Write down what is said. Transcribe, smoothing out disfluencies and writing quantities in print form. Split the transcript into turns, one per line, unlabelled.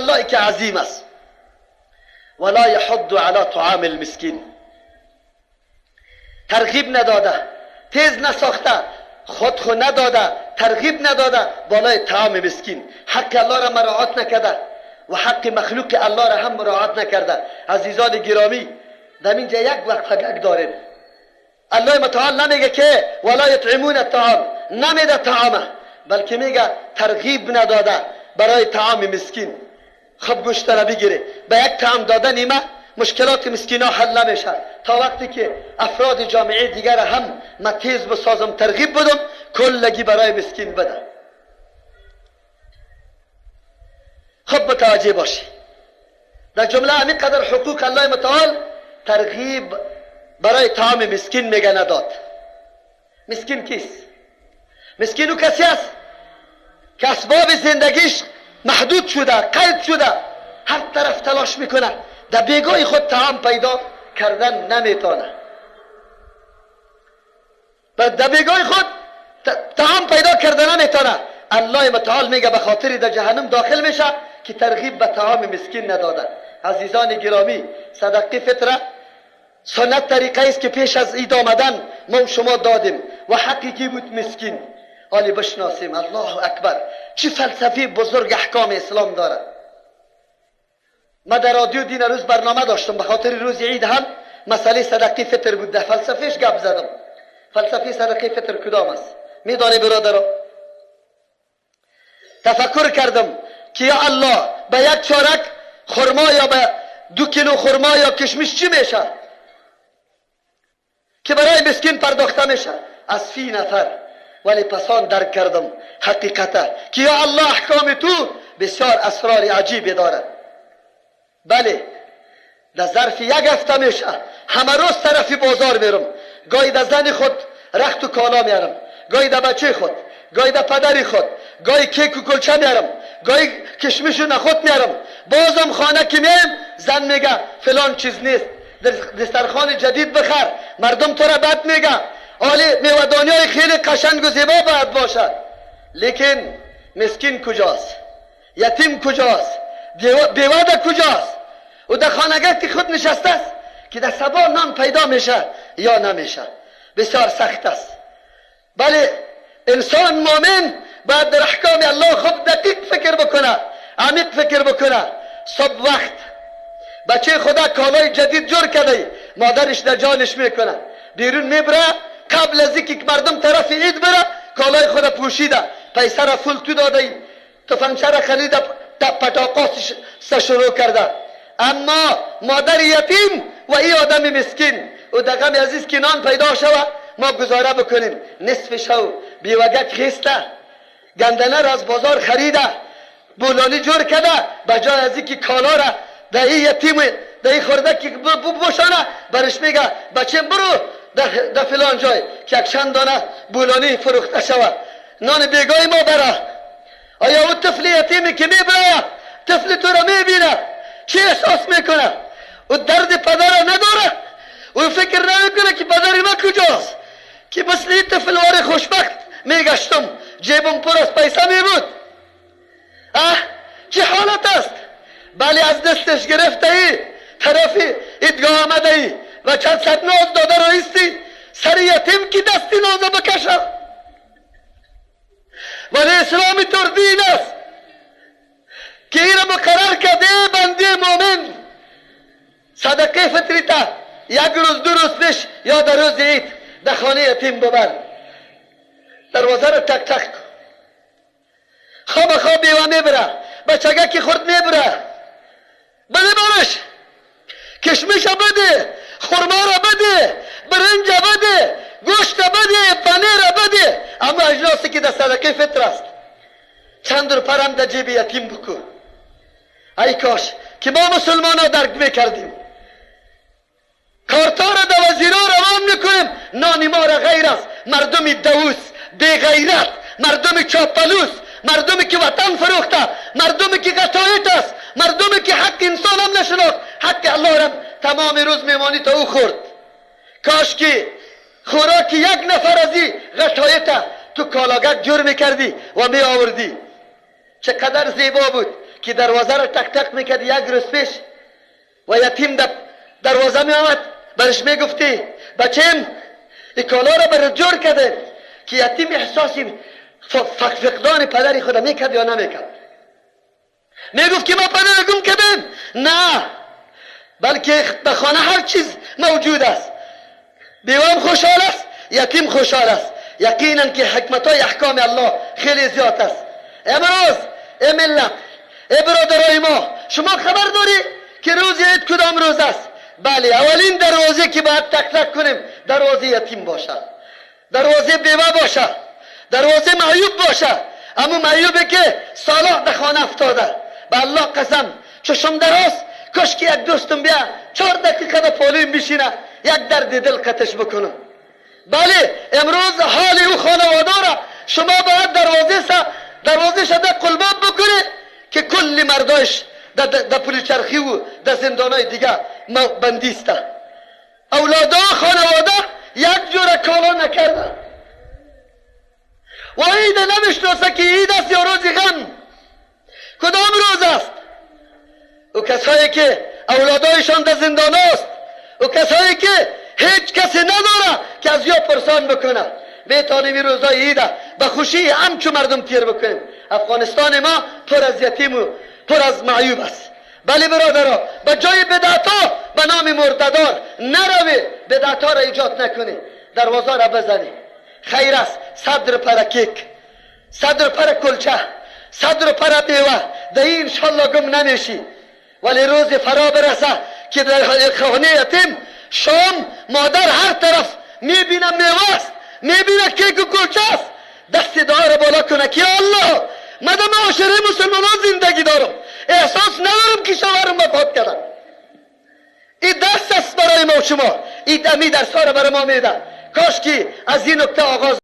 الله که عظیم است. ولا یحض علی طعام المسکین، ترغیب نداده، تیز نساخته، خود خو نداده، ترغیب نداده بالای طعام مسکین. حق الله را مراعات نکرده و حق مخلوق الله را هم مراعات نکرده. عزیزان گرامی، در اینجا یک وقفه داریم. الله متعال نمیگه که ولا یطعمون الطعام، نمیده طعامه، بلکه میگه ترغیب نداده برای طعام مسکین. خب گوشت را بگیره، به یک طعام دادن نیمه مشکلات مسکینا حل نمیشه تا وقتی که افراد جامعه دیگر هم ما تیز بسازم، ترغیب بدم، کلگی برای مسکین بده. خب متوجه باشی، در جمله همین قدر حقوق الله متعال ترغیب برای طعام مسکین میگه نداد. مسکین کیست؟ مسکین او کسی است که اسباب زندگیش محدود شده، قید شده، هر طرف تلاش میکنه، در بیگاه خود طعام پیدا کردن نمیتونه، در بیگاه خود طعام پیدا کردن نمیتونه. الله متعال میگه به خاطر در جهنم داخل میشه که ترغیب به طعام مسکین ندادن. عزیزان گرامی، صدقه فطره سنت طریقه است که پیش از عید آمدن ما شما دادیم و حقی بود مسکین. حالی بشناسیم. الله اکبر، چه فلسفه بزرگ احکام اسلام داره. ما در رادیو دین روز برنامه داشتم، به خاطر روز عید هم مسئله صدقه فطر بود، در فلسفهش گپ زدم. فلسفه صدقه فطر کدام است؟ میدانی برادرم؟ تفکر کردم که یا الله، به یک چارک خرما یا به 2 کیلو خرما یا کشمش چی میشه که برای مسکین پرداخته میشه از 30 نفر. ولی پسان درک کردم حقیقته که یا الله احکام تو بسیار اسرار عجیبی داره. بله، در ظرف یک هفته میشه، همه روز طرف بازار میرم، گاهی در زن خود رخت و کالا میارم، گاهی در بچه خود، گاهی در پدر خود، گاهی کیک و کلچه میارم، گاهی کشمش و نخود میارم. بازم خانه که میم زن میگه فلان چیز نیست، دسترخوان جدید بخر، مردم تو را بد میگه، آلی میوه‌دانی های خیلی قشنگ و زیبا باید باشد. لیکن مسکین کجاست؟ یتیم کجاست؟ بیوه کجاست؟ و در خانگه که خود نشسته است که در صبح نان پیدا میشه یا نمیشه. بسیار سخت است. بله، انسان مؤمن باید در احکام الله خوب دقیق فکر بکنه، عمیق فکر بکنه. صبح وقت بچه خدا کالای جدید جور کرده، مادرش در جانش میکنه، بیرون میبره، قبل از اینکه مردم طرف عید بره کالای خدا پوشیده، پیسه را فول تو داده، تفنگچه را خریده، پتاقاس شروع کرده. اما مادر یتیم و ای آدم مسکین و در غم عزیز که نان پیدا شوه ما گزاره بکنیم. نصف شو بیوگک خیسته، گندنه را از بازار خریده، بولانی جور کرده، به جای از اینکه کالا را در ای یتیم در ای خورده که بوشانه، برش میگه بچه برو در فلان جای که یک چند دانه بولانی فروخته شوه، نان بیگاه ما بره. آیا او طفل یتیمی که میبره، طفل تو را میبینه، چه احساس میکنه؟ او درد پدر نداره، او فکر نمیکنه که پدر ما کجاست که مثل این طفل وار خوشبخت میگشتم، جیبم پر از پیسه میبود. چه حالت است؟ بله، از دستش گرفته ای طرف عیدگاه آمده ای و چند صد ناز داده رو ایستی سر یتیم که دستی نازه بکشه. ولی اسلام طور دین است که این را مقرر کرده، بنده مومن صدقه فطری تا یک روز 2 روز پیش یا در روز عید در خانه یتیم ببر، دروازه را تک تک کن، خواب خواب بیوه میبره، بچگه که خورد میبره، بده برش، کشمش بده، خرما را بده، برنج بده، گوشت بده، پنیر بده. اما اجناسی که در صدقه فطر است چند روپه در جیب یتیم بکن. ای کاش که ما مسلمان ها درک میکردیم. کارتا را در وزیرا روان میکنیم، نان ما را غیر است. مردم دوس، بی غیرت، مردم چاپلوس، مردمی که وطن فروخته، مردمی که قطایت است، مردمی که حق انسان هم نشناخت، حق الله را تمام روز میمانی تا او خورد. کاش که خوراک یک نفر از این غطایت تو کالاگک جور میکردی و می آوردی. چقدر زیبا بود که دروازه را تک تک میکرد یک روز پیش و یتیم در دروازه می آمد، برش میگفتی بچیم این کالا را برات جور کرده، که یتیم احساسی فقدان پدر خود میکرد یا نمیکرد؟ میگفت که ما پدر گم کردیم. نه، بلکه به خانه هر چیز موجود است. بیوام خوشحال است، یتیم خوشحال است. یقینا که حکمت های احکام الله خیلی زیاد است. امروز ای ملت، ای برادرای ما، شما خبر داری که روز عید کدام روز است؟ بله، اولین دروازه که باید تک تک کنیم دروازه یتیم باشد، دروازه بیوه باشد، دروازه معیوب باشد. اما معیوبی که سالا در خانه افتاده، به الله قسم چشم دراز کاش که یک دوستم بیا 4 دقیقه در پالویم بشینه یک درد دل قطش بکنم. بله، امروز حال او خانواده را شما باید دروازه شده قلباب بکنه که کل مردایش در پول چرخی و در زندانای دیگه بندیسته. اولادا خانواده یک جور کالا نکرده و عید نمیشناسه که عید است یا روز غم، کدام روز است. او کسایی که اولادایشان در زندان است، او کسایی که هیچ کسی نداره که از یا پرسان بکنه، میتونیم این روزای عید به خوشی همچو مردم تیر بکنیم. افغانستان ما پر از یتیم و پر از معیوب است. بله برادرها، به جای بدعتا به نام مرددار نروی، بدعتا را ایجاد نکنی، دروازه را بزنی. خیر است صدر پر کیک، صدر پر کلچه، صدر پر میوه، در این انشالله گم نمیشی. ولی روز فرا برسه که در خانه یتیم شام مادر هر طرف میبینه میوه است، میبینه کیک و کلچه است، دست دعا را بالا کنه که الله من در معاشره مسلمانان زندگی دارم، احساس ندارم که شوهرم وفات کردن. این درس است برای ما و شما، این درس ها را برای ما میده. کاش که از این نکته آغاز